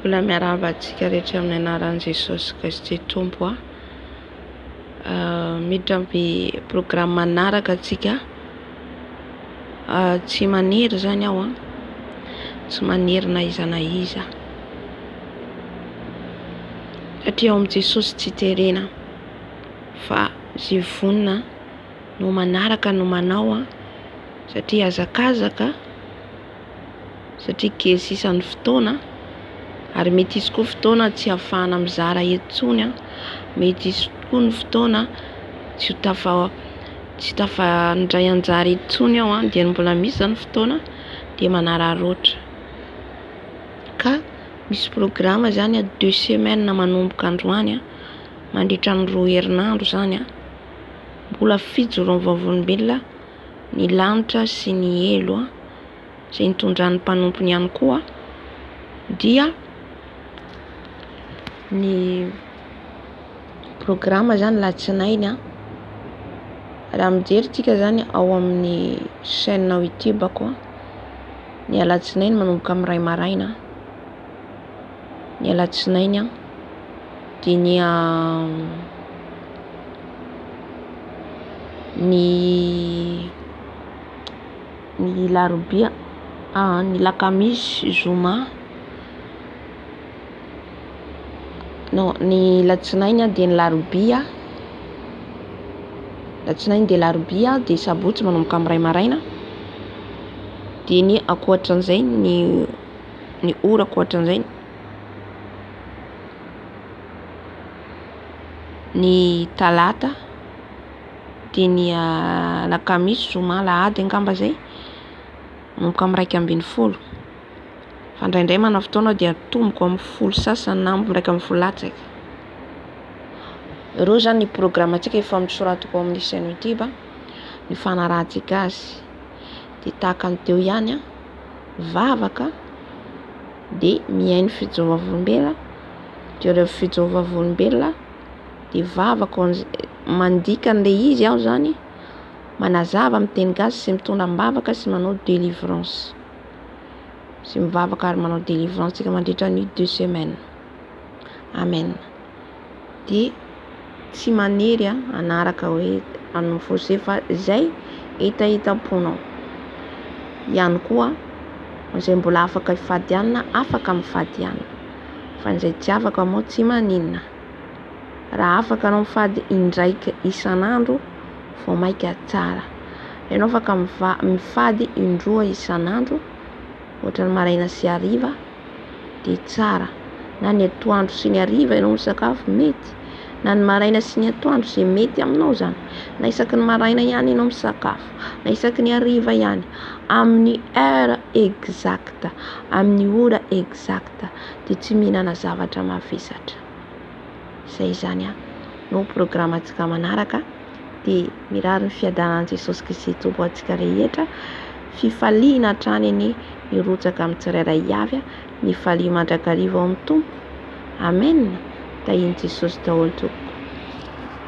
Mbola miarahaba antsika rehetra amin'ny anaran'i Jesosy Kristy Tompo a. Miditra amin'ny programme manaraka antsika. Tsy manery zany aho a. Tsy manery na iza na iza. Satria ao amin'i Jesosy tsy terena fa izay vonona no manaraka no manao a. Satria hazakazaka. Satria kely sisa ny fotoana ary mety hisy koa fotoana tsy hahafahana mizara intsony an, mety hisy koa ny fotoana tsy ho tafa tsy tafandray anjara intsony aho an, dia mbola misy zany fotoana dia manararaotra. Ka misy programa zany an, deux semaines manomboka androany an, mandritra ny roa herinandro zany an, mbola fijoroan'ny vavolombelona ny lanitra sy ny helo an. izay nitondran'ny mpanompony ihany koa dia ny programa zany latsinainy an, raha mijery tsika zany ao amin'ny chaîne youtube-ko an, ny alatsinainy manomboka amin'ny iray maraina, ny alatsinainy an, dia ny ny ny larobia, ny lakamisy, zoma, non ny latsinainy dia ny larobia, latsinainy dia larobia dia sabotsy manomboka amin'ny iray maraina, dia ny ankoatran'izay ny ny ora ankoatran'izay ny talata. Dia ny alakamisy, zoma, alahady angamba zay, manomboka amin'ny 11. Fa indraindray manana fotoana aho dia atomboko amin'ny 10 sasany na amin'ny 11 latsaka. Ireo zany ny programantsika efa nosoratiko ao amin'ny chaîne youtube ny fanarahantsika azy. Dia tahaka ny teo ihany an, mivavaka dia mihaino fijoroana vavolombelona, dia ireo fijoroana vavolombelona dia vavaka mandika an'ilay izy aho zany, manazava amin'ny teny gasy sy mitondra am-bavaka sy manao délivrance, sy mivavaka ary manao délivrance tsika mandritra ny deux semaines. Amen. Dia tsy manery hanaraka hoe hanao forcé fa izay hetahetam-ponao ihany koa izay mbola afaka hifady hanina afaka mifady hanina fa izay tsy afaka moa tsy maninona. Raha afaka anao mifady indraika isan'andro vao maika tsara. Ianao afaka mifady indroa isan'andro ohatra ny maraina sy hariva dia tsara. Na ny atoandro sy ny hariva ianao misakafo mety, na ny maraina sy ny atoandro izay mety aminao izany, na isaky ny maraina ihany ianao misakafo, na isaky ny hariva ihany, amin'ny heure exacte, amin'ny ora exacte dia tsy mihinana zavatra mavesatra. Izay izany no programantsika manaraka dia mirary ny fiadanan'i Jesosy Kristy Tompo antsika rehetra, fifaliana hatrany anie hirotsaka amin'ny tsirairay avy, mifalia mandrakariva ao amin'ny Tompo. Amen. Tahian'i Jesosy daholo tompoko.